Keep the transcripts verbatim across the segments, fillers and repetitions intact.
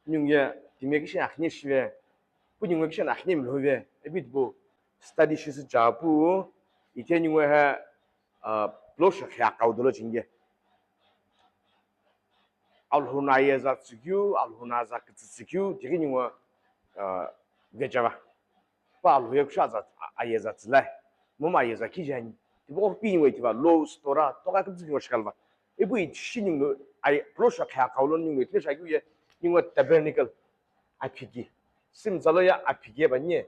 Ninguye timi kishi akhine shive, pu ninguye kishi akhine mlhove, ebi tibo study shisu chapu, ite ninguye ha, ah, pulo shokhe akau dolo chinge. Alhou no ayeza tsükeu, Alhou no aza kütsü tsükeu, tiki ninguye, ah, vechava. Pa Alhou ye kusho aza, a-, ayeza tsülai. Momu ayeza kijani. Tipaqo pi ninguye tiva, laws, Torah, toka kümtsü ninguye shikalva. Ipu ishi ninguye, ai, pulo shokhe akau lo ninguye, tine shakeu ye, ninguye tabernacle, aphiki. Simtsalo ya aphiki ye ba nye.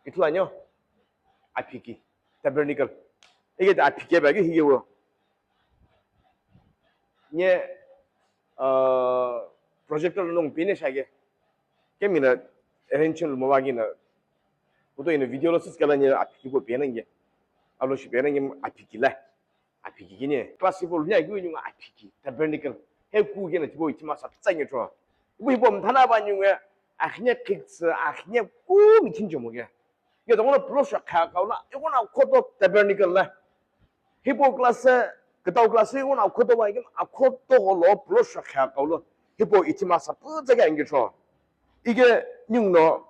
Ithulu anyo? Aphiki. Tabernacle. Ike ta aphiki ye ba ke hige wo. Nye, ah, projector lo nung pine shage. Kemi na arrange lo mo wagi na. Kuto ina video lo sis kala nye aphiki bo pene nge. Alo shi pene nge aphiki la. Aphiki kini. Class ipo lo nya gyu nyunga aphiki. Tabernacle. He ku gena tibo itima sa ptsa nge tro. Ibo ipo mthana ba nyunga akhine kikse, akhine ku mitin jomo ge. Ye tongona pulo shokhe akau la, yegona akhoto tabernacle la. Hipau class, kütau class yegona akhoto ba, yegona akhoto lo pulo shokhe akau lo. Hipau itima sa putsa ke angi cho. Ike ninguno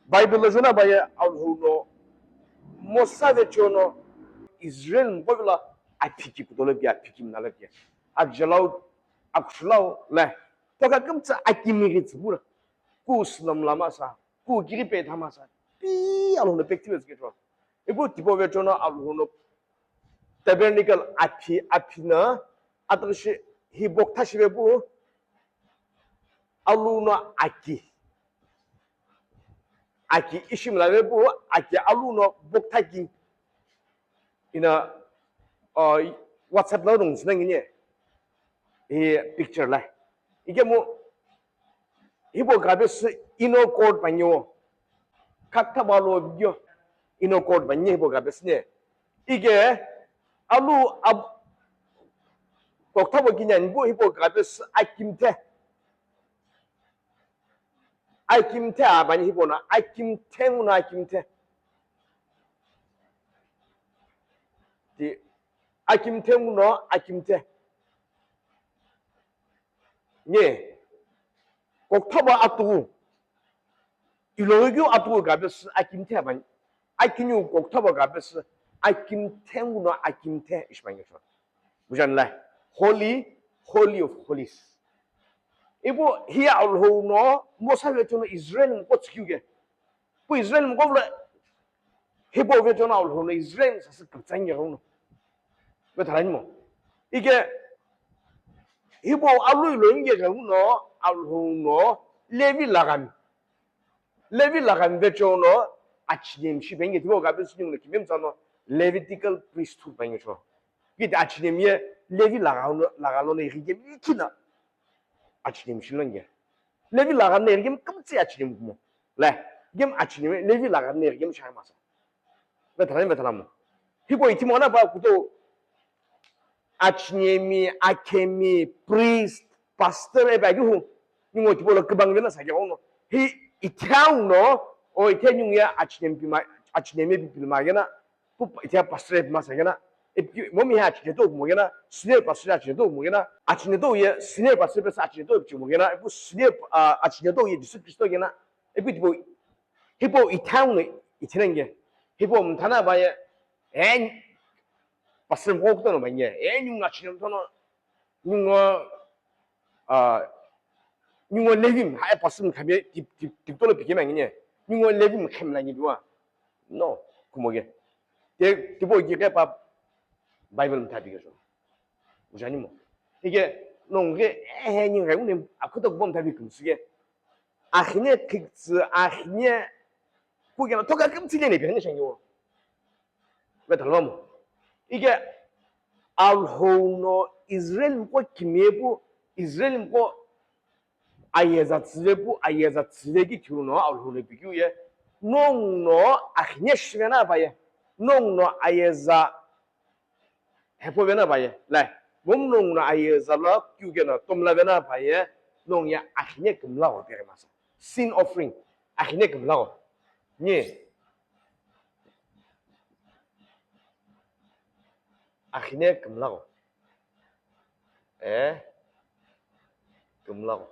Bible lo jona ba ye Alhou no Mosa vecho no Israel mqo la aphiki kutolo pi aphiki mnala pi. Akjalau, akushulau la. Toka kümtsü akimi ghi tsibura. Ku sünam lama sa. Ku kiri pe thama sa. Pi Alhou no pekti bezge cho. Ipu tipo vecho no Alhou no tabernacle aphi, aphi na, ataghi shi hi boktha shive pu, Alhou no aki. Aki ishi mlave pu, aki Alhou no boktha ki. Ina, uh, WhatsApp lo nung sinang ini. Hi picture la. Ike mo, Hipau gabesü inner court panyo. Khaktha balo bigyo. Inner court panyo hipau gabesü ne. Ike alu ab-, kokthabo kinyan bu hipau gabesü akimthe. Akimthe abani hipau na akimthe nguno akimthe. Ti akimthe nguno akimthe. Nye, kokthabo atugu, iloghi keu atugu gabesü akimthe abani, akiniu kokthabo gabesü akimthe nguno akimthe ishi pangesho. Bujanla, holy, holy of holies. Ipu hi Alhou no Mosa vecho no Israel mqo tsükeu ke. Pu Israel mqo vula hipau vecho no Alhou no Israel sasü küptsa nge ghenguno. Vethalani mo. Ike hipau alu ilo nge ghenguno Alhou no Levi lagan. Levi lagan vecho no achinemi shi penge tipau gabesü ninguno kimemtsa no Levitical priesthood penge cho. Kiti achinemi ye Levi lagan lo, lagan lo no ighikemi kina. Achinemi shi lo nge. Levi lagan no ighikemi kümtsü achinemi kumo. Le, ighem achinemi, Levi lagan no ighikemi shi masa. Vethalani vethalamo. Hipau itimi ghona pa kuto achinemi, akhemi, priest, pastor ipi akeu hu. Ningu tipau lo kübang vena sa keghono. Hi ithau no, o ithe ningu ye achinemi pima, achinemi pipilima kena. Pu pa-, ithia pastor ipi masa kena. Ipi momi ha achinemi to mo kena. Senior pastor achinemi to mo kena. Achinemi to ye senior pastor pesa achinemi to mo kena. Ipu senior, ah, achinemi to ye Jisu Kristo kena. Ipu tipau, hipau ithau no ithenenge. Hipau mthana ba ye. En pastor mqo kutono ba ye. En yung achinemi tono. Ningu, ah, ningu Levi, ha, e, pastor mkhabe, tip, tip, tip tolo pikema ngine. Ningu Levi mkhem la ngiduwa. No, kumoge. Te, tipo gi ke pa Bible mthabi ke jo. Ujani mo. Ike, no nge, eh, eh, ningu, une, akuto kubo mthabi kumsige. Akhine kiktsü, akhine, kugena, toka kümtsü le ne, bihane shangi wo. Vethalamo. Ike Alhou no Israel mqo kimiye pu, Israel mqo ayeza tsüve pu, ayeza tsüve ki thiu no Alhou no pikeu ye. Nongu no akhine shive na pa ye. Nongu no ayeza hepo ve na pa ye. Lai. Momu nongu no ayeza lo keu ke no tomla ve na pa ye. Nongu ye akhine kümla wo pere masa. Sin offering. Akhine kümla wo. Nye. Akhine kümla wo. Eh? Kümlaqo.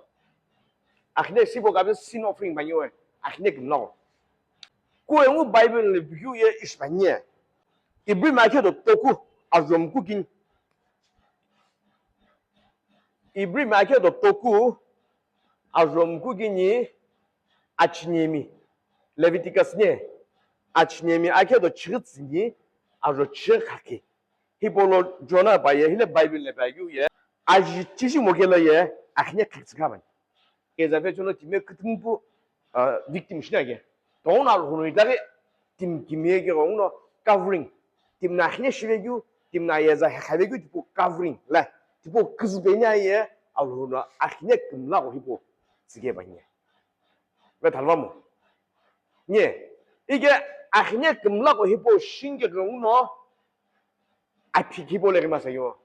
Akhine sibo kabe sin offering bangiwe. Akhine kümlaqo. Kuengu Bible le bigyu ye ish bangiye. Ibrahim akhe do toku azom kukin. Ibrahim akhe do toku azom kukini achinemi. Leviticus ne achinemi akhe do chigitsini azo chigaki. Hipolo Jonah ba ye, hile Bible le ba yu ye. Aji chichi mokelo ye, akhine khitsika bani. Keza fe chono time kütümpu, ah, victim shina ke. Tona lo hono itake, tim kimye ke gongno covering. Tim na akhine shive yu, tim na yeza hekhabe yu tipo covering. La, tipo küzü benya ye, alo hono akhine kümlaqo hipo tsige bani. Ve thalva mo. Nye, ike akhine kümlaqo hipo shinge gongno, aphiki hipau lo ghima sa yo.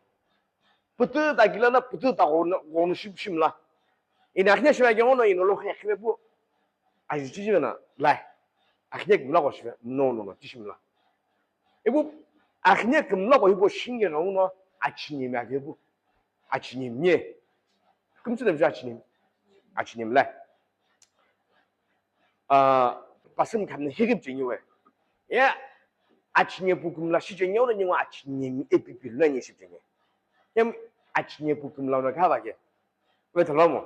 Putu ta kila na putu ta gonu, gonu shim shim la. Ina akhine shima ke ngono ino lo khe khibe pu. Aji chi na la. Akhine kümlaqo shibe. No, no, no, ti shim la. Ipu akhine kümlaqo hipo shinge ngono achinemi ake pu. Achinemi nye. Kümtsü na achinemi. Achinemi la. Ah, pastor khamna higip chengiwe. Ya, achine pu kümla shi chengiwe, ningu achine mi epipi luna nyi shi chengiwe. Hem achine pu kümla una kha ba ke. We thalamo.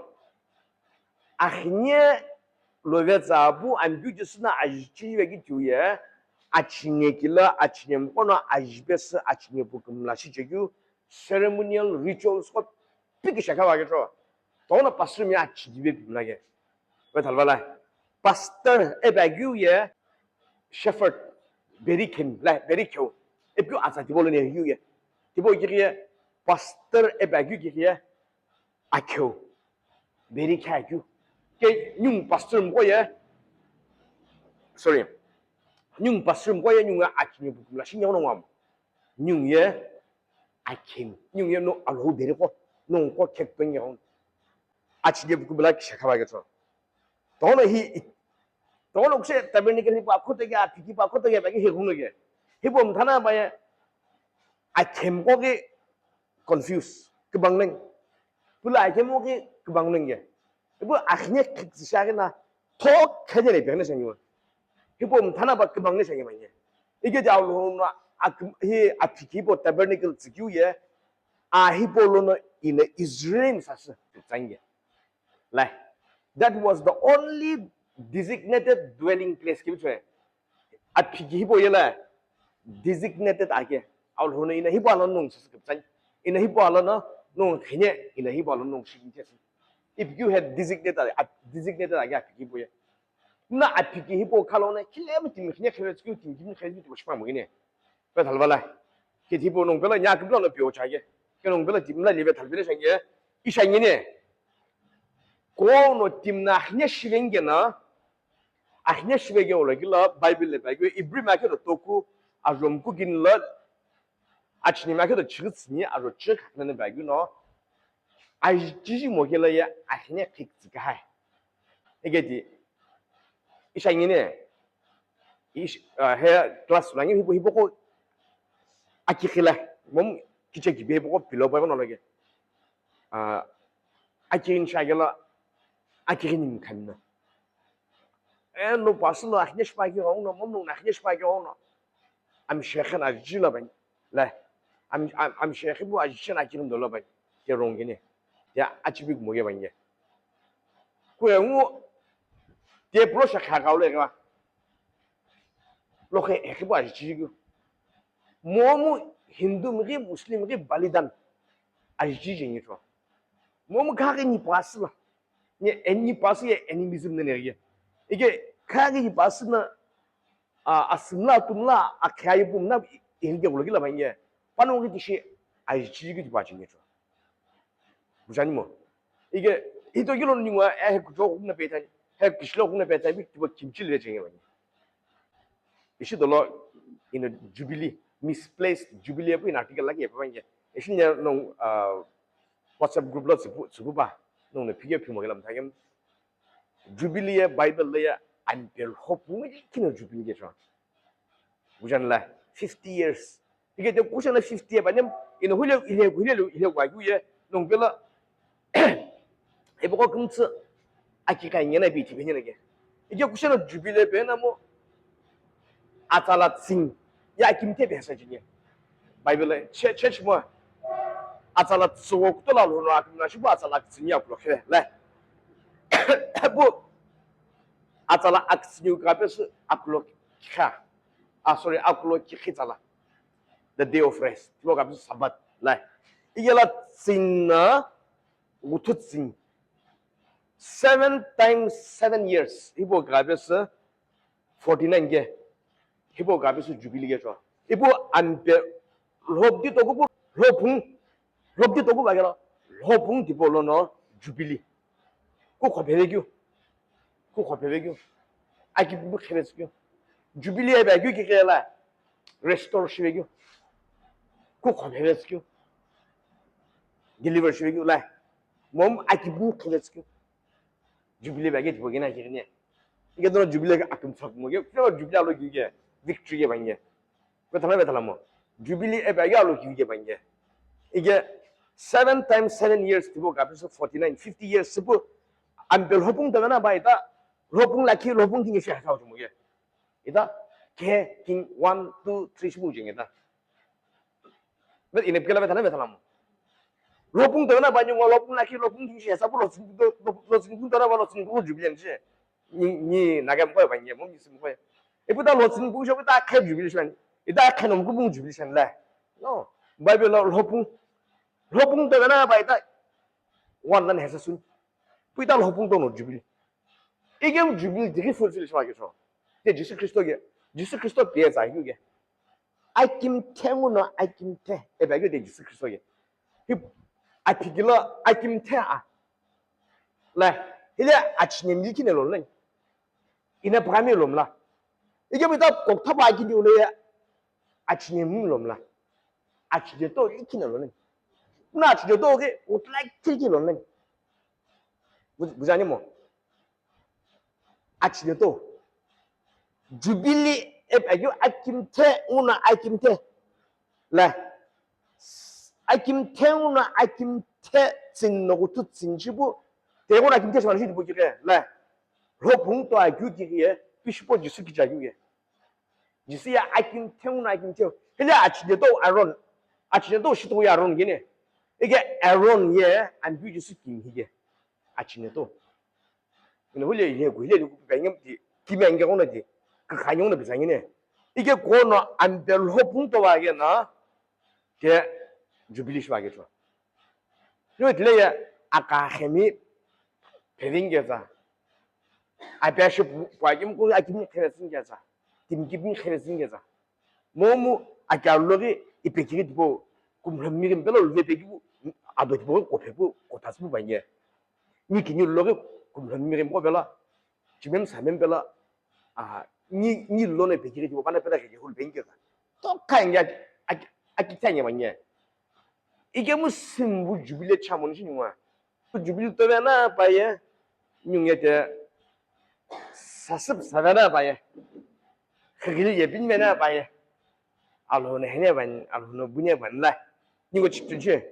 Akhine love tsa pu ambiu jisuna aji chive ki tu ye. Achine kila, achine mkono aji pesi, achine pu kümla shi chegyu. Ceremonial rituals ko piki shaka ba ke tro. Tona pastor mi achi dibe pi mlage. We thalva la. Pastor e ba gyu ye shepherd beri khen la, beri kyo. E pyo asa tibo lo ne gyu ye. Tibo gyu ye pastor e ba gyu gyu ye akyo. Beri kya gyu. Ke nyung pastor mko ye. Sorry. Nyung pastor mko ye nyung achi nyung la shi nyung no wam. Nyung ye akhim. Nyung ye no alo deri ko. No ko kek pen ye. Achi de buku bela kisha kaba ke to. Tono hi. Tono kse tabernacle hi pa kote ke apiki pa kote ke ba ke he gunge. Hi bom thana ba ye. Akhim ko ke confuse. Kebang neng. Pula akhim ko ke kebang neng ye. Ibu akhine kik sha ke na. Thok khanye le bene sha nyung. Hipau mthana ba kümang ne sha yemanye. Ike de aulo no hi aphiki hipau tabernacle tsikyu ye. A hipau lo no ina Israel sasü tsange. Lai. That was the only designated dwelling place kibichwe. Aphiki hipau ye la designated ake. Aulo no ina hipau lo nung sasü kipsan. Ina hipau lo no nung khine ina hipau lo nung shi kipsan. If you had designated, designated ake aphiki hipau ye. Na aphiki hipau khalo na khile mi timi khine khile tsikyu timi timi khile timi shima mo ine. Pe thalva la. Ke tipo nung pela nya kibla no pio chage. Ke nung pela timi la live thalve ne shange. Isha ngine. Ko no timi na khine shivenge na. Akhine shivenge ola kila Bible le Bible Ibrahim ake ro toku azom ku gin la. Achini ma khedo chighi tsini aro chighi khakna ne baghi no. Aji chiji mo kela ye akhine khik tsika hai. Egedi. Isha ngine. Ish, ah, he class la ngi hipo hipo ko. Akikhila. Mom kiche kibe hipo ko pilo pa no lage. Ah, akhin shagela. Akhin nim khanna. E no pastor akhine shipaki gong no, mom no akhine shipaki gong no. Am shekhe na jila bang. La. Am, am, am shekhe bu aji chena kirim dola bang. Te rongene. Ya achibi moge bang ye. Kuengu. Te pro shakha gaule ga. Lokhe ekhe bu aji chigu. Momu Hindu mri Muslim mri balidan. Aji chiji ni to. Momu kha ni pastor. Ni eni pastor ye animism ne ne ye. Ike kha ni pastor na a asimla tumla a khayi pum na inge gulo gila bang ye. Pano ngi tishi aji chiji ki ba chinge to. Bujani mo. Ike ito gilo ningwa e he kujo kumna petani. He kishlo kumna petani bi tibo kimchi le chinge bang. Ishi dolo in a jubilee, misplaced jubilee apu in article lagi epa bang ye. Ishi ne no uh, WhatsApp group lo tsupu tsupu ba. No ne pige pimo gila mtagem. Jubilee ye Bible le ye ampel hope ngi kino jubilee ke chon. Bujan la fifty years. Ike te kushana fifty year ba nem ino hule ile hule ile wa yu ye nong bela. Ipuqo kümtsü aki kha ingena ipi ithipeni na ke. Ike kushena Jubilee pe na mo atsala tsing ya akimthe pe sa jini. Bible che church mo atsala tsuwo kutola lo no akimna shibu atsala tsing ya kulo khe la. Bu atsala aksini ka pe su akulo kha. Ah, sorry, akulo ki khitsala. The day of rest. Timo ka pe su Sabbath la. Igela tsing na Wuthutsin. Seven times seven years. Hipau kape sü forty nine ke. Hipau kape sü Jubilee ke chua. Ipu ampe lhobdi toku pu lhopung. Lhobdi toku ba kelo. Lhopung tipo lono Jubilee. Ku khophe vekyu. Ku khophe vekyu. Aki bu khevetsükyu. Jubilee ba kyu ki kela. Restore shivekyu. Ku khophe vetsükyu. Deliver shivekyu la. Mom aki bu khevetsükyu. Jubilee ba ke tipo gena kirine. Ike dono Jubilee ke akum sak mo ke. Kyo Jubilee alo ki ke. Victory ke bange. Ko thala be thala mo. Jubilee e ba ke alo ki ke bange. Ike seven times seven years tipo ka pe sü forty nine, fifty years sipu ampe lhopung tavena ba ita lhopung lakhi lhopung kingi shi hasa mo ke. Ita ke king one, two, three shipu jeng ita. But ina pela be thala be thala mo. Lhopung tavena ba nyungo lhopung lakhi lhopung kingi shi hasa pu lhopung tavena ba lhopung Jubilee shi. Ni, ni naga mkhoya ba nge, mo ni sim mkhoya. Ipu ta lhotsin pu sho ta khe Jubilee shani. Ita khe nom ku bu Jubilee shani la. No. Bible lo lhopung. Lhopung to na ba ita. One lan hesa sun. Pu ita lhopung to no Jubilee. Ike Jubilee digi fulfill shwa ke so. Te Jisu Kristo ke. Jisu Kristo pe za yu ke. Akimthe nguno akimthe. E ba ke te Jisu Kristo ke. Hi aphikilo akimthe a. La, hile achinem likine lo len. Ina pagami lomla. Ike mita kokthapa akini ule ya achinem lomla. Achine to likine lo len. Na achine to ke utlai tiki lo len. Bujani mo. Achine to. Jubilee e ayo akimthe una akimthe. La. Akimthe una akimthe tsin no kutu tsin chibu. Te una akimthe shimana shi dibu kike. La. Lhopung to akyu kike. Pishipo Jisu kicha kike. Jisu ya akimthe una akimthe. Hele achine to Aaron. Achine to shi to ya Aaron gene. Ike Aaron ye ambu Jisu king hige. Achine to. Ina hule ye ku hile ku pe ngem ti. Kime nge kona ti. Ka kanyong na bisangine. Ike kono ambe lhopung to wa gena. Ke Jubilee shwa ke chwa. Yo tile ya akakhemi peving ke za. Apya shi pu akim ku akim kheresin ke za. Tim kipin kheresin ke za. Momu akya logi ipekiri tipo kumhami rim pelo lve pekibu ado tipo ko pepu ko tasbu banye. Ni kini logi kumhami rim ko pela. Chimem samem pela. Ah, ni ni lone pekiri tipo bana pela ke hul bengke. To kanya akitanya banye. Ike mu simbu Jubilee chamon shi niwa. Jubilee to vena paye. Nyunge te sasip savena paye. Khagili ye bin vena paye. Alo ne hene ban, alo no bune ban la. Ningo chip tunche.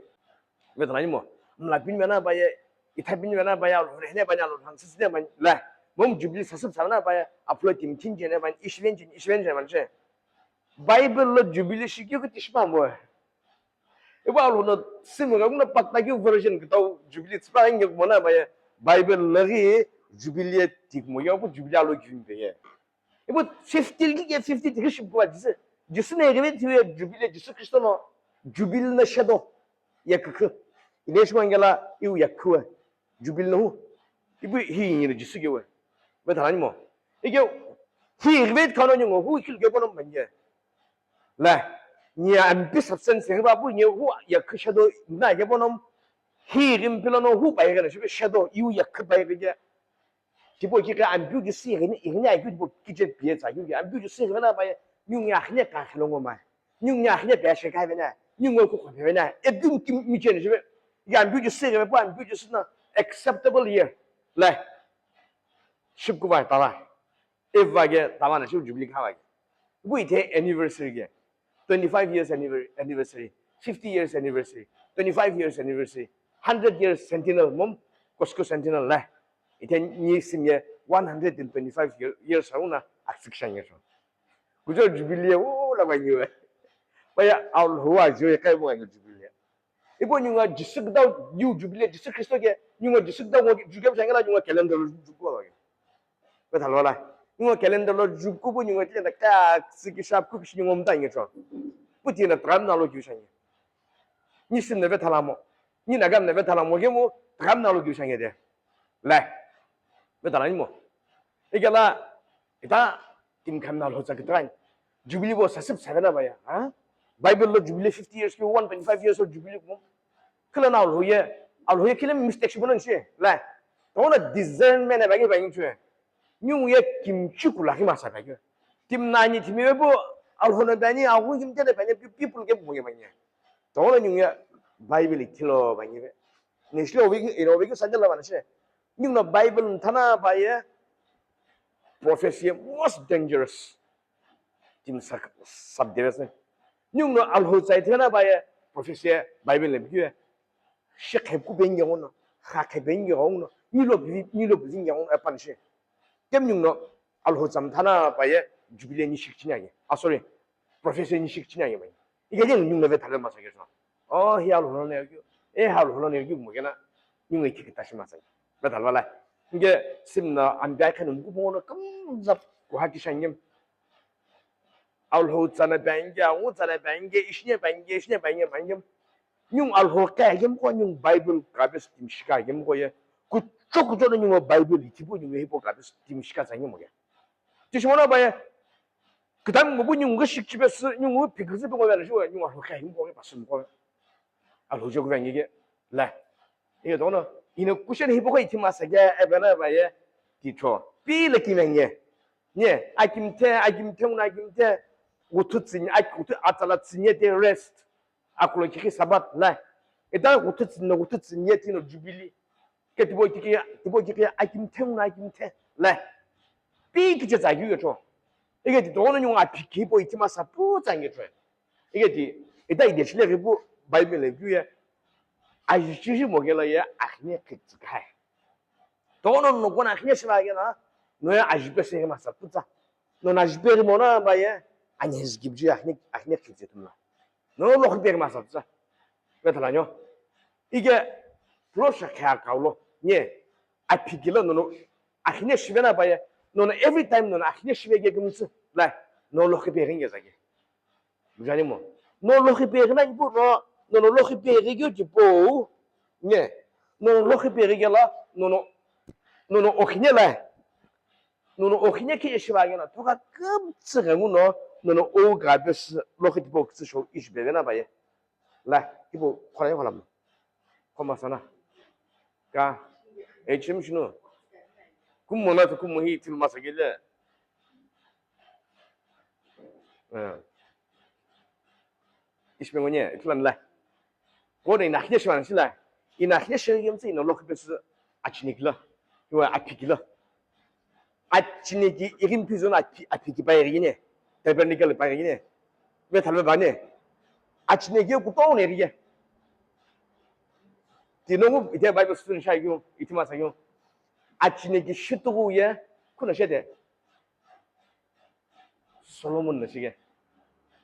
Ve tana mo. Mla bin vena paye. Itha bin vena paye, alo ne hene ban, alo han sisne ban la. Mom Jubilee sasip savena paye. Aplo tim tin jene ban, ishven jene, ishven jene ban che. Bible lo Jubilee shikyo ke tishpa mo. Iba alo no simu ga kuna pakta ki version ke tau Jubilee tspa nge mo na ba ye. Bible lagi Jubilee tik mo ya bu Jubilee alo gyun be ye. Ibu fifty ki ke fifty tik shi bu Jisu. Jisu ne gebe tiwe Jubilee Jisu Kristo no Jubilee na shadow ya kükü. Ine shi mangela iu ya kükü. Jubilee no hu. Ibu hi ni Jisu ke we. Be tharani mo. Ike hi gebe kano nyungo hu kil ke bono manye. La, ni ampi substance ke ba bu ni hu ya ke shadow na ke bonom. Hi rim pilo no hu ba ye na shi shadow yu ya ke ba ye ke. Tipo ki ka ampi ki si ni ni ya ki tipo ki je pie sa yu ya ampi ki si na ba ye. Ni ya ne ka khlo ngo ma. Ni ya ne ba she ka be na. Ni ngo ku ko be na. E dum ki mi je ni shi. Ya ampi ki si ba ampi ki si na acceptable year. La. Ship ku ba ta la. Eva ke tavana shi Jubilee kha ke. Bu ithe anniversary ke. Twenty five years anniver- anniversary, fifty years anniversary, twenty five years anniversary, hundred years centennial mom. Costco Sentinel la. Ite ni simye one hundred and twenty-five year, years auna aksik shanye shon. Kujo Jubilee o la bangiwe. Baya al huwa jo kai bo Jubilee. Ipo nyunga Jisü kdau, yu Jubilee Jisü Kristo ke, nyunga Jisü kdau ngo juke shangela nyunga calendar lo juko la. Pe thalwa la. Nyunga calendar lo juko bo nyunga tile ka siki shap ku kishi nyunga mta ngi cho. Puti na tram na lo ju shanye. Ni sim na ve thalamo. Ni na gam na ve thalamo ke mo tram na lo ju shanye de. La. Ve thalani mo. Ikela ita tim khan na lo cha kitran. Jubilee bo sasip savena baya. Ha? Bible lo Jubilee fifty years ki one twenty-five years of Jubilee mo. Kila na alhoye, alhoye kila mistake shi bono shi. La. Tona discernment ba ngi ba ngi chue. Nyungu ye kimchi kula ki masa ba ngi. Tim nani tim ye bo alhono bani agu kim tene bani people ke bo ngi ba ngi. Tona nyungu ye Bible thilo ba ngi be. Ni shilo wiki ino wiki sandal la ba na shi. Nyungu no Bible thana ba ye prophecy most dangerous. Tim sak sab deves ne. Nyungu no alho tsai thena ba ye prophecy Bible le bi. Shi khep ku ben ye ono, kha khep ben ye ono, ni lo bi ni lo bi ye ono apan shi. Tem nyungu no alho tsam thana ba ye Jubilee ni shik chinya ye. Ah, sorry. Prophecy ni shik chinya ye ba. Ike je nyungu no ve thale masa ke so. Oh, hi alho ne kyu. E alho ne kyu mo kena. Nyungu ki kita shi masa. Ve thal wala. Nge sim na an bai khan ku mo no kam zap ku ha ki shangem. Alho tsana bange, angu tsana bange, ishine bange, ishine bange, bange. Nyung alho ka yem ko nyung Bible ka bes tim shika yem ko ye. Kucho kucho no nyung Bible itipu nyung hipo ka bes tim shika tsangem ko ye. Tishimona ba ye. Kdam ngubu nyung ga shik chibe si, nyung gu phikri si pe ngo ba shi wa, nyung alho ka yem ko ye pasum ko. Alho jo ku bange ke. La. Iye dono, ino question hipo ko ithima sa ke, ebe na ba ye, ticho. Pi le kimenge. Nye, akimthe, akimthe, una akimthe. Uthu tsinye, ak-, uthu atsala tsinye te rest. Akulo kiki Sabbath, la. Ita uthu tsinye, uthu tsinye tino Jubilee. Ke tipo kiki, tipo kiki akimthe, una akimthe. La. Pi kiche tsa kyu cho. Ike ti dono nyung aphiki po ithima sa pu tsa nge cho. Ike ti, ita ide chile ke pu Bible le kyu ye. Aji chiji mo ke la ye, akhine khitsi kai. Tono no kona akhine shiba ke na, no ya aji pe se ma sa putsa. No na aji pe mo na ba ye, ani his gibji akhine, akhine khitsi tumla. No lo khitsi ma sa putsa. Pe thala nyo. Ike, pro sha kha ka lo. Nye, aphikilo no no, akhine shibe na ba ye, no no every time no no akhine shibe ke kumtsi. Lai, no lo khitsi ringe zake. Bujani mo. No lokhi peghi na ipu no, no, no lokhi peghi kyo ki po. Ne. No, no lokhi peghi kela, no, no, no, no okhine la. No, no okhine ki ishi ba na. Toka kumtsi ga nguno, no, no o ga bes lokhi tipo kutsi show ishi bebe na ba ye. La, tipo, khora yo la mo. Koma sana. Ka. E chim shino. Kummo na to kummo hi til masagele. Eh. Ishme ngonye, itulan la. Kone ina khine shwan sila. Ina khine shwan yem tsi ina lokhi pes achinikila. Iwa apikila. Achiniki irin pizon api-, apiki pa irine. Tabernacle pa irine. Ve thalme bane. Achiniki ku to ne rie. Tinongu ite Bible student sha yu, itima sa yu. Achiniki shitu ye, kuna shete. Solomon na shige.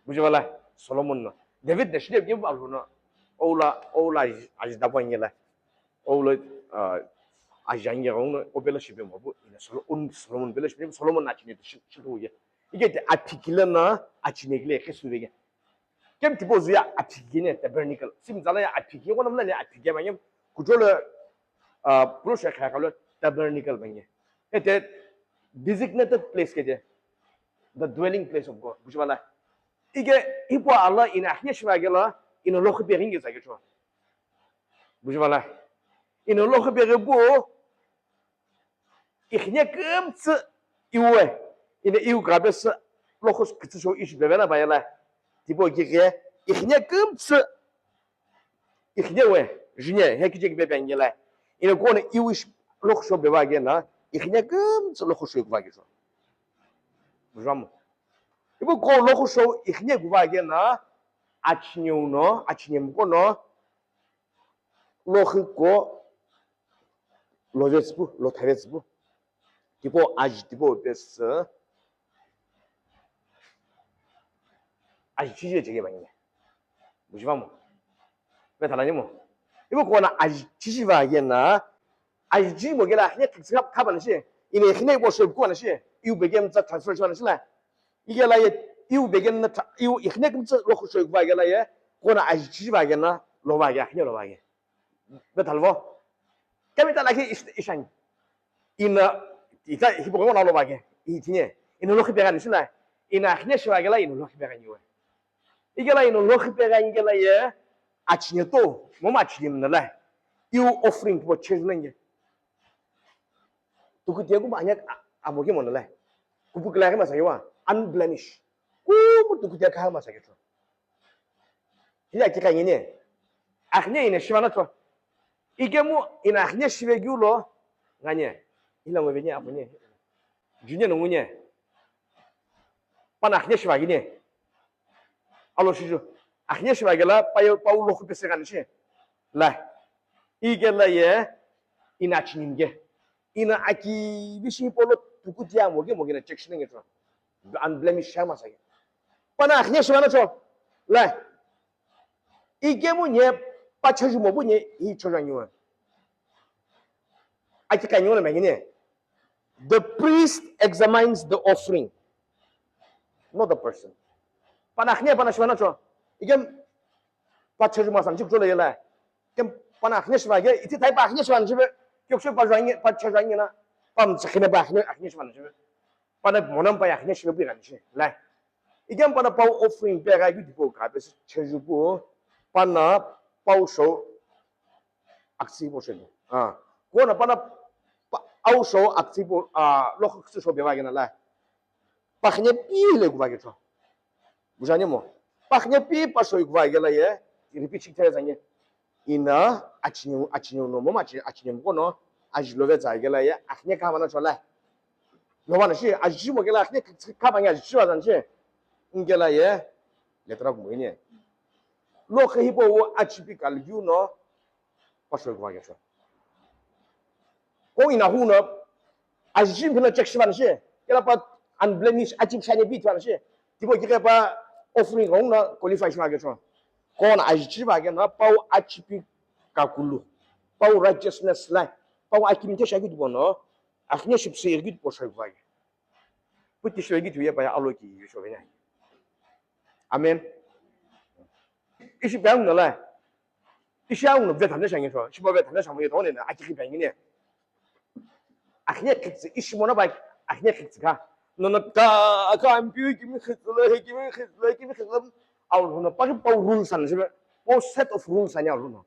Bujibala, Solomon na. David na shige, give up no. Ola, ola, aji dapo ngela. Ola, ah, aji ange gong no, obela shibe mo bu. Ina Solo-, un Solomon bela shibe, Solomon na chine shi, shi tu ye. Ike te aphikila na, achine kile ke sube ke. Kem tipo zuya aphiki ne tabernacle. Sim zala ya aphiki, ko namla ne aphiki ma yem. Kujolo, ah, pro sha kha kalo tabernacle banye. Ete designated place ke je. The dwelling place of God. Bujibala. Ike ipo Allah ina hne shiba gela, ina lokhi pe ringe zage cho. Bujibala. Ina lokhi pe bu, ikhine kümtsü iwe. Ina iu grabe sü lokhi kutsi sho ishi bebe na bayela. Tipo kike, ikhine kümtsü ikhine we, junior, he kije kibe bengela. Ina kone iwish lokho sho beba gena, ikhine kümtsü lokho sho kuba gejo. Bujamo. Ibu ko lokho sho ikhine kuba gena, achine uno, achine mkono, lokho ko, lovetsü pu, lothave tsü pu. Tipau aji tipau pesü aji chiji cheke bani. Bujiva mo? Pe thalani mo? Ibu kona aji chiji va yena, aji chiji mo gela hine kha, kha bani shi. Ine hine ibo shoi kuwa shi. Iu begem tsa transfer shi bani shi la. Igela ye, iu begem na tra-, iu hine kim tsa lo shoi kuwa gela ye. Kona aji chiji va yena, lo va ye, hine lo va ye. Pe thalvo. Kami tala ki ish-, ishani. Ina, ita hipo kona lo bage. Itine. Ina lo khipe gani shina. Ina akhine shiva gela ina lo khipe gani we. Igela ina lo khipe gani gela ye. Achine to. Moma achine mna la. Iu offering po chejulenge. Tukutia kuma anya amoke mona la. Kupu kila kama sayewa. Unblemished. Kumu tukutia kama sayewa. Hila kika ngine. Akhine ina shiva na to. Ikemu ina akhine shive gyulo. Nganye. Hila ngwe benye apunye. Junye no ngunye. Pana akhine shiva gine. Alo shiju. Akhine shiva gela payo pau lo khupese gani shi. La. Igela ye ina chinimge. Ina aki bishi polo tukutia moge moge na check shinenge to. Unblemished shama sage. Pana akhine shiva na to. La. Ikemu nye pachajumo bu nye hi chojangiwa. Aki kanyo na mangine. The priest examines the offering, not the person. Pana akhine pana shiva na cho. Ikem pachajuma san chik chole yela. Kem pana akhine shiva ge iti thai pa akhine shiva na chibe. Kyokse pa jwangi pa chajwangi na. Pam chakhine pa akhine akhine shiva na chibe. Pana monam pa akhine shiva pi na chi. Lai. Ikem pana pau offering pe ga yu dipo ka pe chaju pu. Pana pau show aksi po shelo. Ah. Kona pana pa-, au show aksi po, ah, lo khoksu show beva gena la. Pakhne pi le kuva gecho. Bujani mo. Pakhne pi pa show kuva gela ye. Repeat chik tere zanye. Ina achini, achini no mo ma achini, achini mo kono. Ajilove za gela ye. Akhne ka mana chola. Lo mana shi, ajimo gela akhne ka banya ajiwa zan shi. Ngela ye. Letra mo ine. Lo khe hipo wo achipi kalgiu no. Pastor kuva gesho. Ko ina hu no, ajiji phina check shivan shi. Kela pa unblemished, achi shane bit van shi. Tipo kike pa offering ko na qualify shiva gesho. Ko na ajiji va ke na pau achipi kakulu. Pau righteousness lai. Pau akimte shagi dibo no. Akhne shipse irgi dibo shai kuva ge. Puti shagi dibo ye pa ya alo ki yusho vena. Amen. Ishi pa na lai. Ishi aung no vetha nesha ngisho, shibo vetha nesha mo yeto ne, aki khipe ngine. Akhne khitsi, ishi mona ba, akhne khitsi ka. No, no, ka, ka, ampiu kimi khitsi le, kimi khitsi le, kimi khitsi le. Au no, pa, pa rules san shibe. Po set of rules san ya no.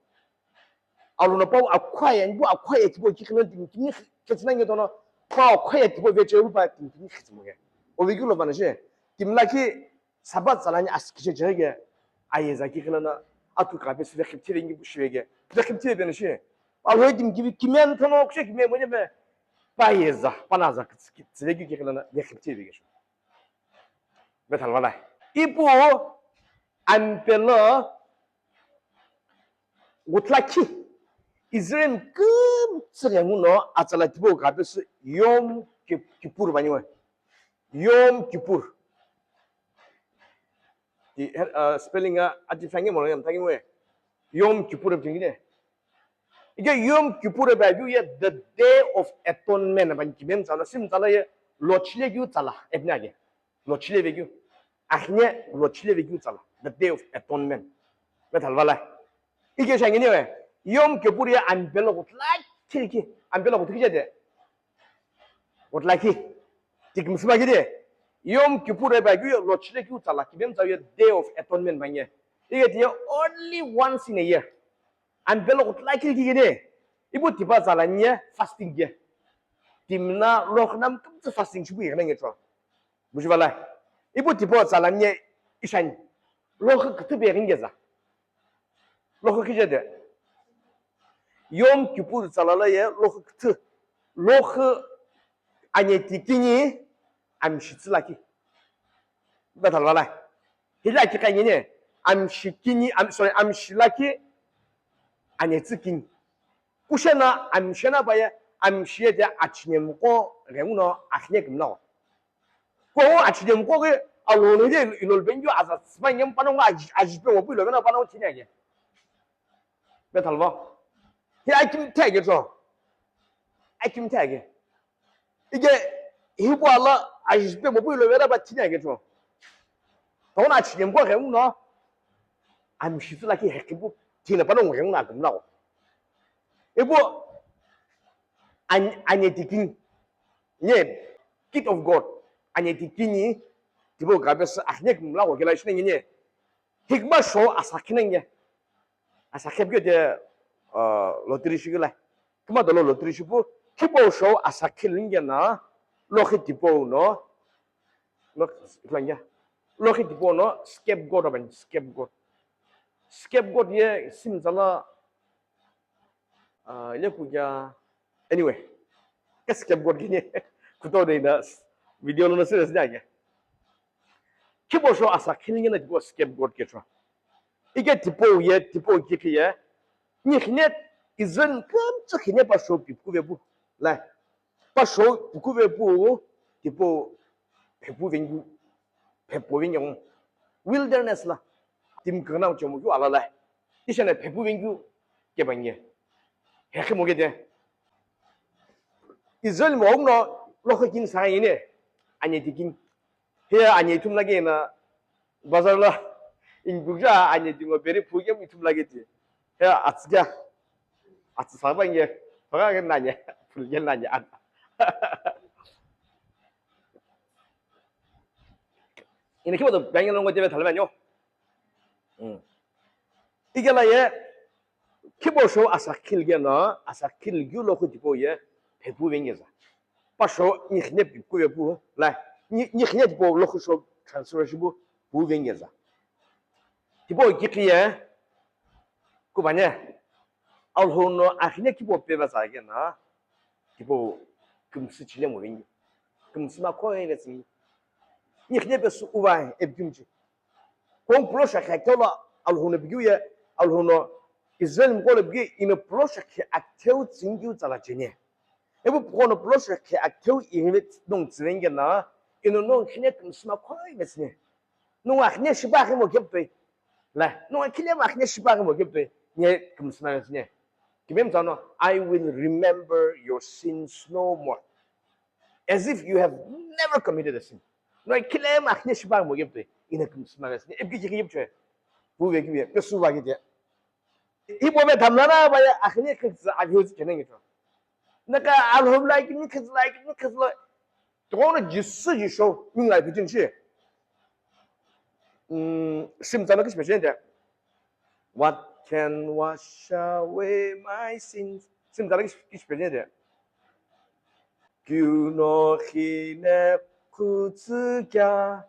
Au no, pa, akhwa ya, bu akhwa ya, tipo, ki khitsi le, kimi khitsi na ngeto no. Pa, akhwa ya, tipo, veche, bu pa, kimi khitsi mo ya. O vegi lo ba na she. Kimi la ki, Sabat tsalani asikije jege ayeza ki khilana atu ka pe sile khiptire ngi bu shivege. Pe khiptire pe nishi. Alhoi dim gibi kimen thono kushe kimi mo be. Pa yeza, pana za kitsile ki khilana ye khiptire ge shu. Be thalwala. Ipu ampelo gutlaki Israel kümtsü renguno atsala tipo ka pe su Yom Kip-, Kippur baniwe. Yom Kippur. Ti, uh, spelling a ati fangi mo yang tangi we. Yom Kippur ap tingine. Ike Yom Kippur ap ayu ye the Day of Atonement ban kimen tsala sim tsala ye lo chile gyu tsala epna ge. Lo chile ve gyu. Ahne lo chile ve gyu tsala. The Day of Atonement. Be thalwala. Ike shangini we. Yom Kippur ye ampelo kutlaki ki. Ampelo kutlaki jade. Kutlaki. Tik misma gidi. Yom Kippur eba gyu lo chile gyu tsala kibem tsa ye Day of Atonement banye. Ige tiye only once in a year. Ampelo kutlaki ki gidi. Ibu tipa tsala nye fasting ye. Timna lo khnam kumtsa fasting shibu ye nge tro. Bujivala. Ibu tipa tsala nye ishani. Lo kh-, kthube ringe za. Lokhu kije de. Yom Kippur tsalala ye lokhu kthu. Lokhu anyeti kini amshi tsilaki. Batalwala. Hilaki kanyene amshi kini, am-, sorry, amshi laki anyeti kini. Kushena amshena baye Amshi ye de achine mko ghenguno akhine kimlagho. Ko achine mko ghi Alhou no de ilo lubengio aza tsma nyem panongu aji, aji pe opu ilo vena panongu thini age. Bethalva. Hi akimthe age cho. Akimthe age. Ige hipu ala aji pe opu ilo vena pa thini age cho. Tona achine mko ghenguno. Amshi tsula ki hekipu thina panongu ghenguno akimlagho. Ipu an-, anyetikin. Nye, kid of God. Anyetikin ni, tipau gabes akhine kimlagho kela shine nye. Hikma show asakhi nge. Asakhi pyo de, uh, lottery shigila. Kuma dolo lottery shipu, tipau show asakhi linge na, lokhi tipau no, lok-, lanya. Lokhi tipau no, scapegoat aban, scapegoat. Scapegoat ye, simzala, Ah, ile kuja, anyway, ka scapegoat kini, kuto de na, video lo na serious na ya. Kibo sho asa kini na kibo scapegoat ke cho. Ike tipau ye, tipau kiki ye, ni khine, izan kam tsu khine pa sho pipu ve bu. Lai, pa sho pipu ve bu, tipau, phepu vengyu. Phepu vengyu wilderness la. Tim kagna chomu kyu ala la. Ishana phepu vengyu ke banye. Hekhe moge de. Israel mo no lokho kin sa yine. Anye dikin. He anye ithum lagi na bazar la. Ingukja anye dingo beri phuge ithum lagi di. He atsga. Atsa sa banye. Baga nanye. Phulge nanye. Ina kibo do bangi longo tebe thalme anyo. Mm. Ikela ye, kibo sho asa khil ge na, asa khil gyu lo khu tipo ye, phepu vengeza. Pa sho ni khine pi ku ye pu, la, ni, ni khine tipo lo khu sho transfer shi bu, pu vengeza. Tipo kiki ye, ku bane, Alhou no akhine kibo pe ba sa ge na, tipo, kümsü chile mo vengyu. Kümsü ma ko ye ve tsing. Ni khine pe su uva e bimji. Kong pulo shakhe aktheu lo Alhou no bighiu ye, Alhou no Israel mko lo bighi ino pulo shakhe aktheu tsinghiu tsala chene. Ebu puko no pulo shakhe aktheu ihive nong tsivenge na, ino nong khine kümsü ma khoi vesne. Nong akhine shiba khimo keptoi. La, nong akhine ma akhine shiba khimo keptoi. Nye kümsü ma vesne. Kimem tsano, I will remember your sins no more. As if you have never committed a sin. No, kile ma akhine shiba mo gepte, ina kümsü ma vesne, epki chiki yipchwe. Bu ve kiwe, pesu va gite. Ipo ve thamla na ba ya akhine kiksa abuse chenenge to. Naka Alhou like ni kis like ni kis lo. Tono Jisu Jisu, ninga pitin shi. Mm, sim tsana kish pechende. What can wash away my sins? Sim tsana kish, kish pechende. Kyu no khine khutsu kya,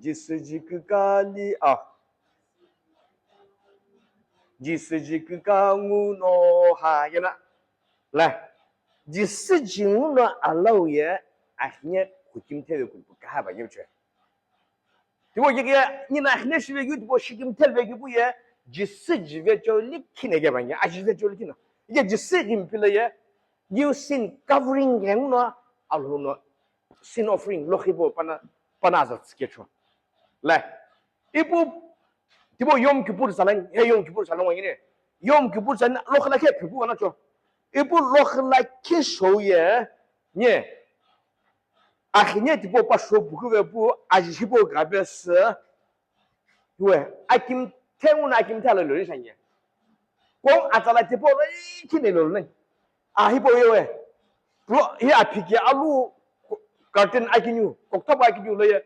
Jisu jikukali, ah. Jisu jikuka ngu no ha, yena. La, Jisu jingu no alau ye, akhine kukim tebe kupu kaha ba yemche. Tipo kiki ye, nina akhine shibe yu tipo shikim telbe kipu ye, Jisu jive choli kine ke ba ye, a jive choli kina. Ye Jisu gimpile ye, New sin covering ghenguno Alhou no sin offering lokhibo pana, pana aza tsikecho. La, ipu, tipo Yom Kippur salan, he Yom Kippur salan wangine. Yom Kippur salan lokhla khe phipu wana cho. Ipu lokhla khe shoye, nye. Akhine tipo pa sho buku ve pu, aji hipo gabe se, Iwe, akim tengu na akim tha lo lori shanye. Kong atsala tipo lo ikine lo nang. A hipo yewe. Pro, hi apiki alu curtain akinu, kokta ba akinu lo ye.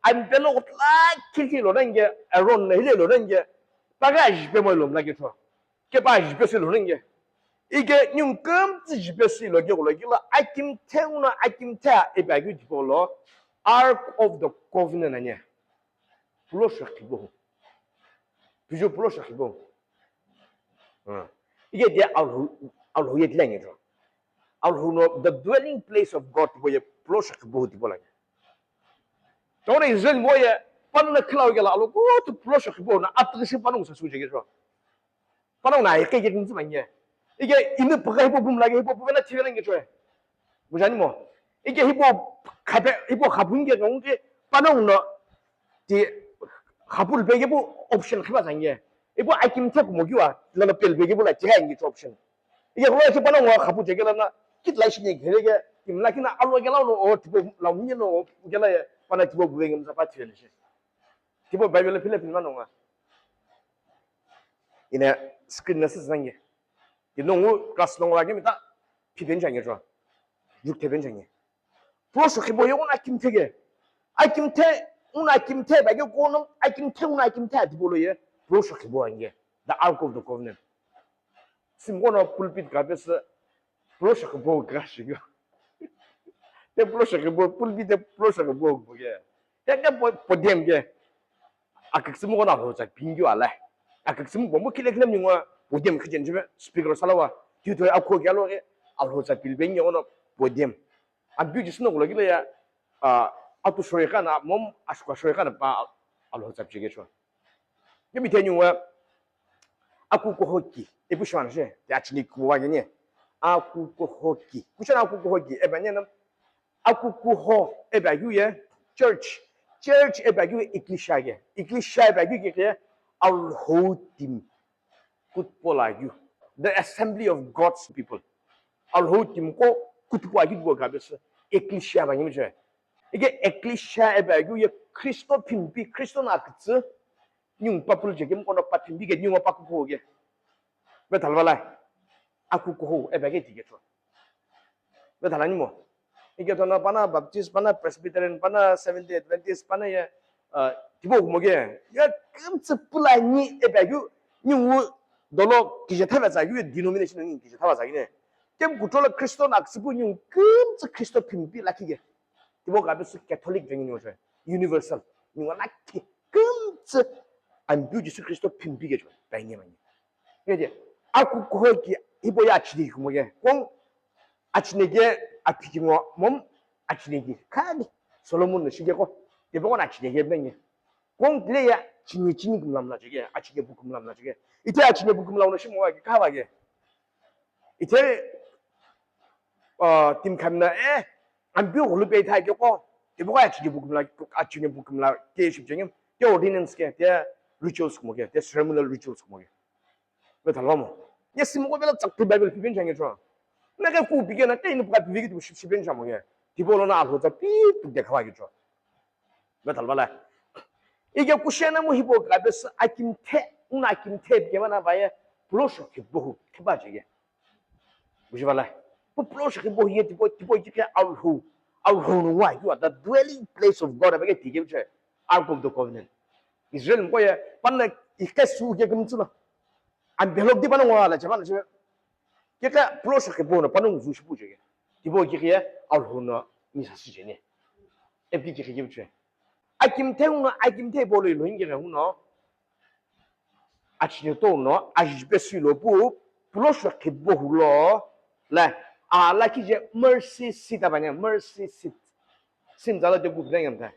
Am pelo kotla kilki lo nang ye, Aaron na hile lo nang ye. Paga jipe mo lo mla ke cho. Ke pa jipe si lo nang ye. Ike nyung kum tsi jipe si lo ke lo ke lo akim tengu na akim tha e ba ke tipo lo. Ark of the Covenant anye. Pulo shakhibo. Pijo pulo shakhibo. Hmm. Ike de Alhou, Alhou ye dilenge jo. Alhou no the dwelling place of God bo ye pulo shakhibo di bola. Tore Israel mo ye panu na khilau gela alo ko tu pulo shakhibo na atri shi panu sa suje ge jo. Panu na ike ge nzi manye. Ike inu paga hibo bum lage hibo bum na thiwe nge jo. Bujani mo? Ike hipau khape, hipau khapu nge nongu ke panongu no ti khapu lupeke pu option khipa zange. Ipu akimthe kumo kiwa, lana pelupeke pu la tiha ngi option. Ike kulo ki panongu khapu jeke lana, kit la shini ghere ke, kimla kina alo ke la no, o tipo la munye no, ke la ye, pana tipo buwe ngi mzapa tihe le shi. Tipo Bible phile phile manongu. Ine screen na sisi nange. Tinongu class nongu la ke mita, phipen change chwa. Juk thepen change. Pro shokhibo ye una akimthe ke. Akimthe, una akimthe ba ke kono, akimthe una akimthe ati bolo ye. Pro shokhibo ange. The Ark of the Covenant. Sim kono pulpit ka pes pro shokhibo ka shigo. Te pro shokhibo, pulpit te pro shokhibo bo ke. Te ke po-, podium ke. Aküksümi kono alhotsa pingyu ala. Aküksümi bombo khile khile mningwa podium khijen jibe speaker salawa. Tiuto akho gyalo ke alhotsa pilbe ngi kono podium. Ampiu jisü no kulo kile ya, ah, atu shorikana, mom ashkwa shorikana pa alhotsa pijege chwa. Yemi tenyu wa aku kohoki, epu shwana she, te achini kuwa gene. Aku kohoki. Kushana aku kohoki, eba nena, aku koho, eba yu ye, church. Church eba yu ecclesia ge. Ecclesia eba yu ge, Alhou timi. Kutpo la yu. The assembly of God's people. Alhou timi ko kutpo la yu bo ka bese. Ecclesia ba ngi che. Ike ecclesia eba yu ye Kristo phimpi, Kristo na kitsi. Nyung papul je gem kono pa phimpi ge nyung pa kuho ge. Be thalwa la. Aku kuho eba ge ti ge cho. Be thalani mo. Ike tona pana Baptist, pana Presbyterian, pana Seventh Day Adventist, pana ye, ah, tibo kumo ge. Ya kimtsi pulani eba yu, nyungu dolo kije thaba za yu denomination ni kije thaba za gine. Kem kutola Kristo na ksipu nyung kimtsi Kristo phimpi la kige. Tibo ka besu Catholic jengini ojo. Universal. Nyungu la ki kimtsi ampiu Jisu Kristo phimpi ge jo. Ba nge ba nge. Ngede, aku koho ki hipau ye achine ki kumo ye. Kong achine ke aphiki ngo mom achine ki. Khani Solomon no shige ko. Tibo ko na achine ke benge. Kong tile ya chini chini kumlam na chige. Achine bu kumlam na chige. Ite achine bu kumlam no shimo wa ki kha wa ge. Ite, ah, tim khamna, eh, ampiu ghulu pe ithai ke ko. Tibo ko achine bu kumla, achine bu kumla ke ship jengem. Te ordinance ke, te rituals kumo ke, te ceremonial rituals kumo ke. Be thalwa mo. Ye simko bela chak tu Bible pipen change chwa. Na ke ku pike na ke ni puka piviki tu ship shipen chamo ye. Tibo lo na alhotsa pi tu de khawa ke chwa. Be thalwa la. Ike kushena mu hibo ka bes akimthe, una akimthe ke mana ba ye. Pulo shokhibo hu, khiba je ye. Bujiba la. Pu pulo shokhibo ye tibo, tibo ke Alhou. Alhou no wa, you are the dwelling place of God. Abege ti ke che. Ark of the Covenant. Israel mko ye, panna ikesu ke kumtsuna. Ambelok di panongu la, chapana che. Kika pulo shokhibo no panongu zu shipu che. Tibo kike Alhou no ni sa si je ne. Epi kike che. Akimthe uno, akimthe bolo ilo inge uno. Achine to uno, ajipe suilo pu, pulo shokhibo hulo. La, a la kije mercy seat abanya, mercy seat. Sim zala de bu ngemta.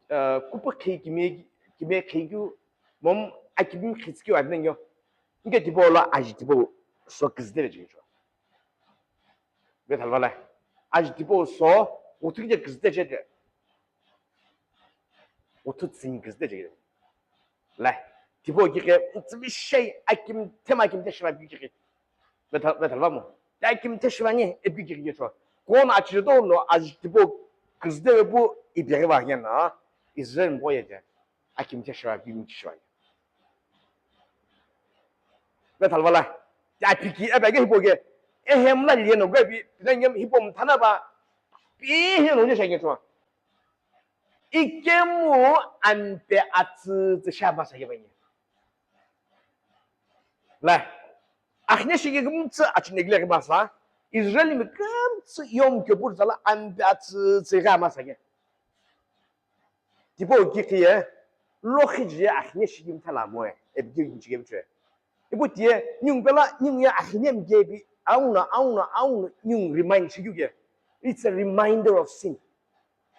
Eh, kupu khi kimi, kimi khi kyu, mom akimi khitsi kyu abnengyo. Inge tibo la aji tibo so kizde ve jicho. Be thalwa la. Aji tibo so, utu kije kizde che de. Utu tsing kizde che de. La. Tibo kike, utsimi shei, akimthe ma akimthe shiva kike. Be tha-, be thalwa mo. Te akimthe shiva ni, epi kike cho. Kono achire to no, aji tibo kizde ve bu, ipi ke va yena. Israel mko ye de. Akimthe shiva, akimthe shiva. Be thalwa la. Ya piki, ebe ge hipo ge. Ehem la liye no ge bi, pinangem hipo mthana ba. Pi he no ni shenge chwa. Ikemu ampe atsü tsü shaba sa ge banye. La. Akhne shige gumtsü achine gile ge basa. Israel mi gumtsü Yom Kippur zala ampe atsü tsü ga masa ge. Tibo kikhiye, lokhi je akhne shigim thala moe, ebigir gimchige bichwe. Ibo tiye, nyung pela, nyung ya akhne mgebi, auna, auna, auna, nyung remind shigyu ge. It's a reminder of sin.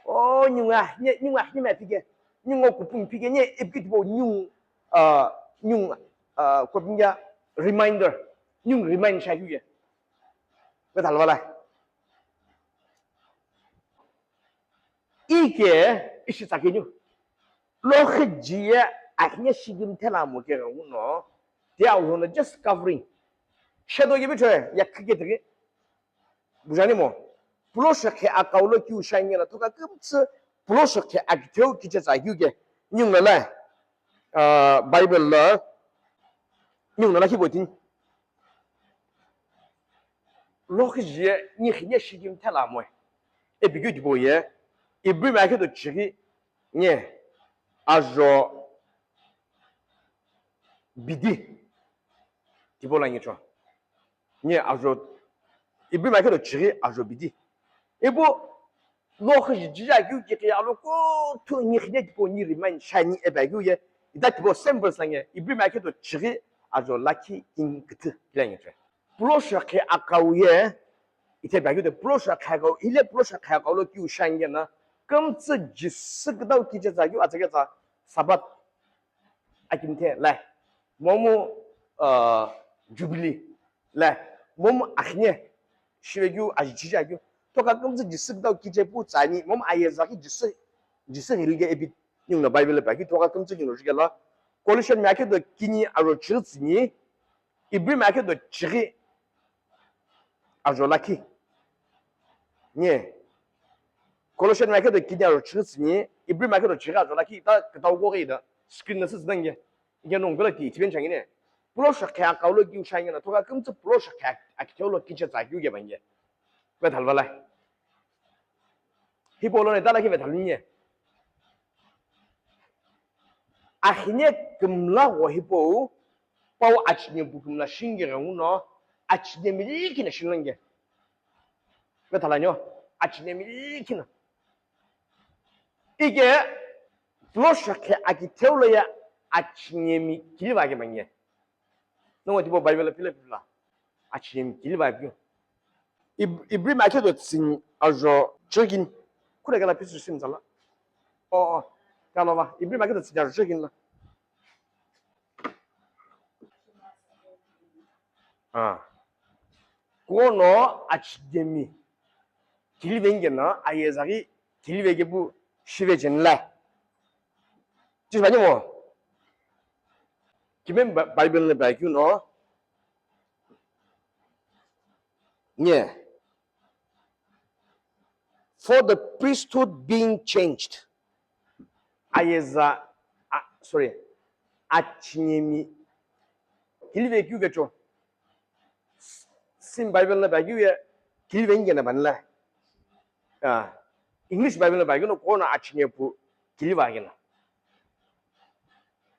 Oh, nyung akhne, nyung akhne me pige, nyung o kupung pige, nye ebigir tibo nyung, ah, nyung, ah, kopinga reminder, nyung remind shagyu ge. Pe thalvala. Ike ishi tsakinu. Lokhiji ye akhine shigim thela mo ke ghenguno. They are just covering. Shadow gibi chwe, ya kike tege. Bujani mo. Pulo shakhe akaulo ki ushanye na toka kümtsü pulo shakhe akitheu kiche tsakyu ke. Nyung la la. Ah, Bible la. Nyung la la ki botin. Lokhiji ye, ni khine shigim thela mo. E bigyu dibo ye. Ibri ma ke do chigi. Nye. Ajo. Bidi. Dibo la ngicho. Nye ajo. Ibri ma ke do chigi ajo bidi. Ibo. Lokhiji jija kyu ki ki alo ko tu ni khine dibo ni remind shani e ba kyu ye. Ida dibo symbols la nye. Ibri ma ke do chigi ajo laki in kitu. Kila ngicho. Pulo shakhe akau ye, ite ba kyu de pulo shakhe akau, ile pulo shakhe akau lo kyu shanye na, kümtsü Jisü kdau kiche tsakyu atsake tsa Sabbath akimthe lai, momu, uh, Jubilee lai, momu akhine, shive kyu aji chiche akyu, toka kümtsü Jisü kdau kiche pu tsani, momu ayeza ki Jisü, Jisü hilge epi, nyung na Bible ba kyu toka kümtsü nyung lo jike la, Colossian ma ke do kini aro chiritsini, Ibri ma ke do chighi ajo lakhi. Nye. Colossian ma ke do kini ajo chighi tsini, Ibri ma ke do chighi ajo lakhi, ta kitau ko ghi da, screen na sisi dange. Ike nung bela ti, tiben changi ne. Pulo shakhe akau lo ki ushangi na, toka kümtsü pulo shakhe akitheu lo kiche tsakyu ke bange. Ve thalvala. Hipau lo ne ta lakhi ve thaluni nye. Akhine kümla gho hipau, pau achine bu kümla shinge ghenguno, achine milikina shinlenge. Ve thalanyo, achine milikina. Ike, pulo shakhe akitheu lo ye achine mi kiliva ke bange. Nongo tipo Bible pila pila. Achine mi kiliva pio. Ib-, Ibri ma ke do tsini ajo chirigin. Kure kala pisu sim zala. Oh, oh. Kala va. Ibri ma ke do tsini ajo chirigin la. Ah. Kono achine mi. Kilive nge na, ayeza ghi kilive ke pu shive chen la. Chis bani mo. Kimen Ba-, Bible ne ba kyu no. Nye. For the priesthood being changed. Ayeza, a, sorry. Achine mi. Kilive kyu vecho. Sim Bible na ba kyu ye kilive nge na ban la. Ah. English Bible na ba kyu no kono achine pu kiliva ke na.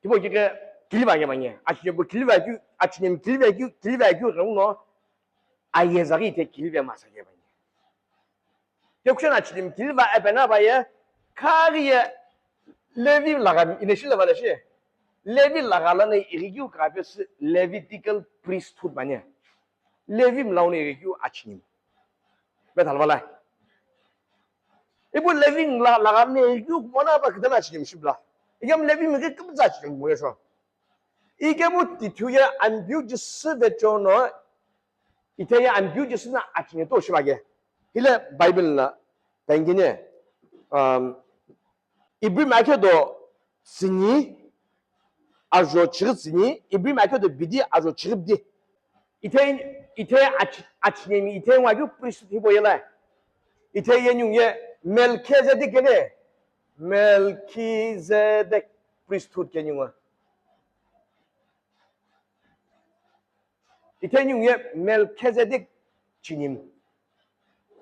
Tipo kike kiliva ke bange. Achine pu kiliva kyu, achine mi kiliva kyu, kiliva kyu ghenguno. Ayeza ghi te kilive masa ke bange. Te kushana achine mi kiliva epena ba ye, kari ye Levi laga ine shi lava le shi. Levi laga la ne irigyu ka pe si Levitical priesthood mane. Levi mlau ne irigyu achine mi. Ve thalvala. Ipu Levi la, laga ne irigyu kumana ba kidana achine mi shibla. Igam Levi mi ke kümtsü achine mi mo ye sho. Ikemu tithu ye Ampeu Jisü vecho no, ite ye Ampeu Jisü na achine to shiva ke. Hile Bible na, tangine, um, Ibri ma ke do tsini, ajo chighi tsini, Ibri ma ke do bidi, ajo chighi bidi. Ite, ite ach-, achine mi ite ngwa kyu priesthood hipau ye la. Ite ye nyung ye Melchizedek ke ne. Melchizedek priesthood ke nyung wa. Ite nyung ye Melchizedek achine mi.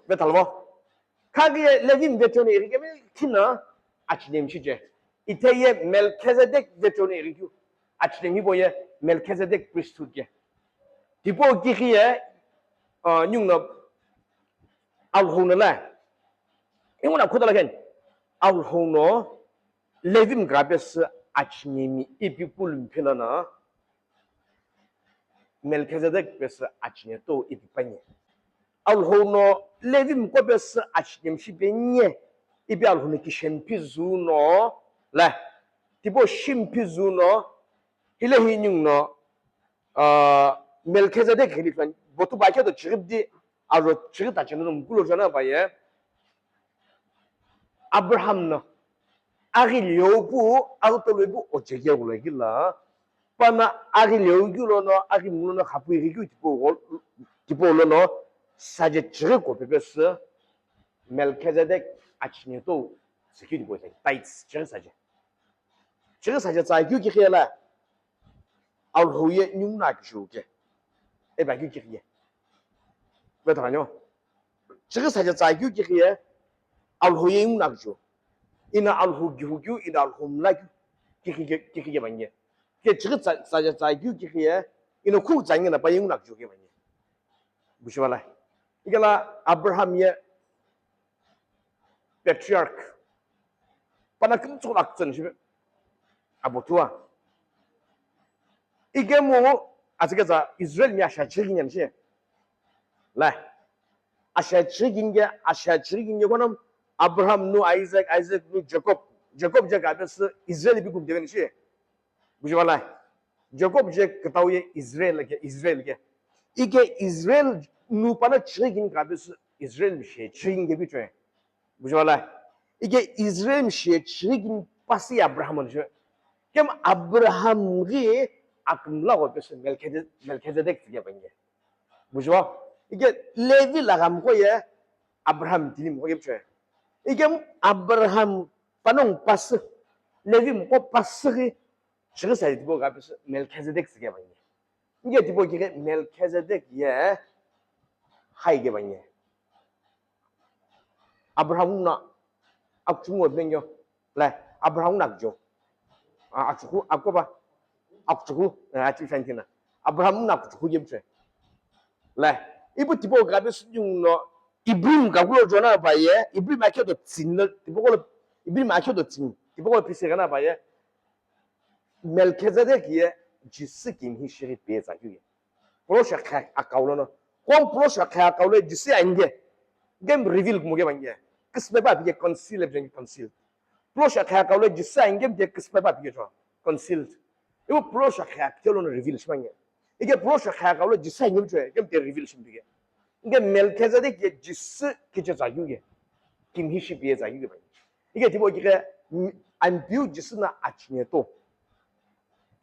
Ve thalvo. Kha ke ye Levi mi vecho ne irigyu mi kina achine mi shiche. Ite ye Melchizedek vecho ne irigyu. Achine mi hipau ye Melchizedek priesthood ke. Tipo kikhi ye, ah, nyung na Alhou no la. Inguna khuta la ken. Alhou no Levi mi ka pe si achine mi ipi pulu mi phila na. Melchizedek pe si achine to ipi panye. Alhou no Levi mi ko pe si achine mi shi penye. Ipi Alhou no kishen pi zu no la. Tipo shin pi zu no. Hile hi nyung no, ah, Melchizedek hili twan. Botu ba ke do chirip di. Aro chighi tacheno no mukulo jana baye. Abraham no aghi leo pu, aghi tolo pu ochekia gula kila. Pana aghi leo kilo no, aghi mulo no khapu ighi kyu tipo gol, tipo lo no, saje chighi ko pepe se, Melchizedek achine to, security boy, tithes, chighi saje. Chighi saje tsa kyu ki khela. Alhou ye nyung na kyu ke. E ba kyu ki khie. Be ta nyo. Chighi saje tsa kyu ki khie. Alhou ye nyung na kyu. Ina alhou gihu kyu, ina alhou mla kyu. Ki ki ki ki banye. Ke chighi saje tsa kyu ki khie. Ina khu tsa ngi na pa nyung na kyu ke banye. Bushibala. Ikela Abraham ye patriarch. Pana kümtsü lak tsün shibe. Abotua. Ikemu azike za Israel mi asha chigin yan shi. La. Asha chigin ge, asha chigin ge konam Abraham nu Isaac, Isaac nu Jacob. Jacob je gabe se Israel bi gum deven shi. Bushibala. Jacob je kutau ye Israel ke, Israel ke. Ike Israel nu pana chigin gabe se Israel mi she chigin ge bi chwe. Bushibala. Ike Israel shi chigin pasi Abraham on shi. Kem Abraham ghi akmla go pesi Melchizedek, Melchizedek tige banye. Bushibala. Ike Levi la gam ko ye Abraham tini mo ye chwe. Ike Abraham panong pasi Levi mo ko pasi ghi chighi sa tipo ga pesi Melchizedek tige banye. Ike tipo tige Melchizedek ye hai ge banye. Abraham na akchungu bengyo. Lai, Abraham na akjo. Akchukhu, akko ba? Akchukhu, achi santina. Abraham na akchukhu yemche. Lai, ibu tipo gabe sujung no, Ibrahim gagulo jona baye, Ibrahim akhe do tsin no, tipo golo, Ibrahim akhe do tsin, tipo golo pisi gana baye. Melchizedek ye Jisü kimhi shiri peza yu ye. Pro shakha akaulo no. Kom pro shakha akaulo Jisü ange. Gem reveal mo ge bange. Kisme ba bige conceal bige conceal. Pro shakha akaulo Jisü ange ge kisme ba bige jo. Concealed. Ibu pro shakha akaulo no reveal shi bange. Ige pro shakha akaulo Jisü ange jo gem te reveal shi bige. Ige Melchizedek ye Jisü kiche za yu ye. Kimhi shi peza yu ye bange. Ike tipo kike, mm, ampiu Jisü na achinye to.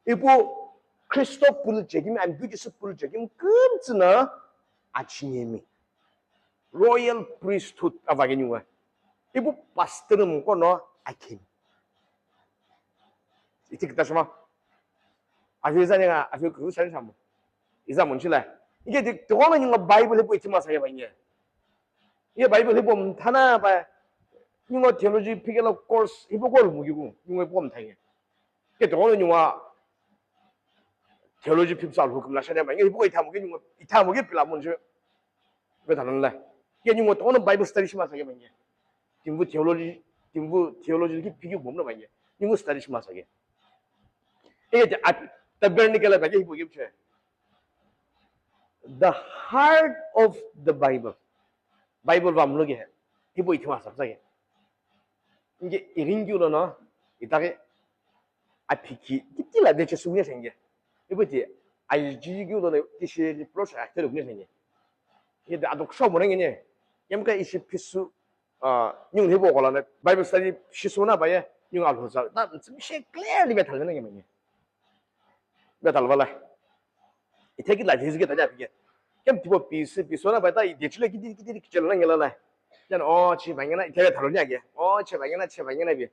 Ipu Kristo pulu chekimi, ampiu Jisü pulu chekimi, kümtsü na achinye mi. Royal priesthood avage nyungwe. Ipu pastor mko no akin. Iti kita shima. Afi zani nga, afi kuku sani shamu. Iza munchila. Ike ti, tigono nyunga Bible ipu iti masa ya bange. Ye Bible hipau mthana pa, ningu theology phikelo course hipau ko mugiku, ningu hipau mthanye. Ke tokolo ningu theology phipsa alhuküm la shade ma, ningu hipau ithamu ke ningu ithamu ke pila munje. Be thanan la. Ke ningu tokolo Bible study shima sa ke manye. Timbu theology, timbu theology ki phiki bomna manye. Ningu study shima sa ke. E te at tabernacle ba ke hipau ke che. The heart of the Bible. Bible va mlo ke he. Hipau ithima sa ke. Inge iringi ulo no itake aphiki kitila de chesu nge senge. Hipau ti aiji gi ulo no tishi reproach a telo nge senge. Ye da adok show mo nge ne. Yamka ishi pisu ah nyung hipau kola na Bible study shisu na ba ye nyung alho sa. Da ntsi she clearly metal nge manye. Betal vala. Itheki la vizge tanya pige. Kem tipo pisi, piso na baita i dechule kiti, kiti, kichelo na ngela la. Yan o chi bangena ithebe thalo nya ge. O chi bangena, chi bangena bi.